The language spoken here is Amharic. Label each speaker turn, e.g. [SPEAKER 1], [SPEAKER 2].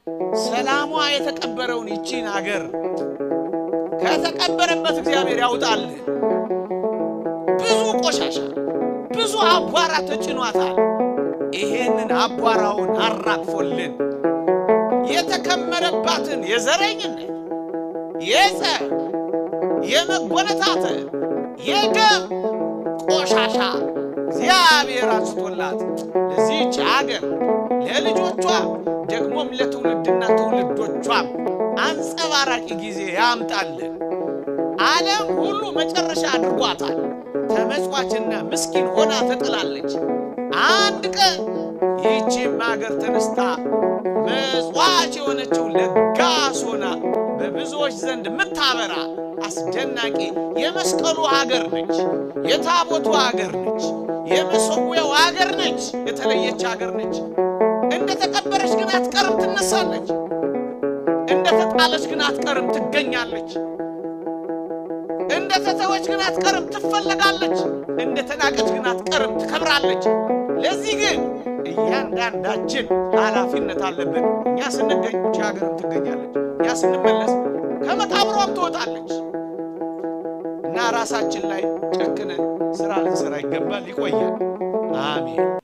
[SPEAKER 1] ሰላሟ የተቀበረውን ይቺን አገር ከተቀበረበት እግዚአብሔር ያውጣልን። ብዙ ቆሻሻ፣ ብዙ አቧራ ተጭኗታል። ይሄንን አቧራውን አራግፎልን የተከመረባትን የዘረኝነት፣ የጸብ፣ የመጎነታተል፣ የደም ቆሻሻ እግዚአብሔር አንስቶላት ለዚህች አገር ለልጆቿ ደግሞም ለትውልድና ትውልዶቿም አንጸባራቂ ጊዜ ያምጣልን። ዓለም ሁሉ መጨረሻ አድርጓታል። ተመጽዋችና ምስኪን ሆና ተጥላለች። አንድ ቀን ይህቺም አገር ተነስታ መጽዋች የሆነችው ለጋስ ሆና በብዙዎች ዘንድ የምታበራ አስደናቂ የመስቀሉ አገር ነች። የታቦቱ አገር ነች። የመሰዊያው አገር ነች። የተለየች አገር ነች። እንደ ተቀበረች ግን አትቀርም፣ ትነሳለች። እንደ ተጣለች ግን አትቀርም፣ ትገኛለች። እንደ ተተወች ግን አትቀርም፣ ትፈለጋለች። እንደ ተናቀች ግን አትቀርም፣ ትከብራለች። ለዚህ ግን እያንዳንዳችን ኃላፊነት አለብን። እኛ ስንገኝ ይህች ሀገርም ትገኛለች። እኛ ስንመለስ ከመቃብሯም ትወጣለች። እና ራሳችን ላይ ጨክነን ስራ ልንሰራ ይገባል። ይቆያል። አሜን።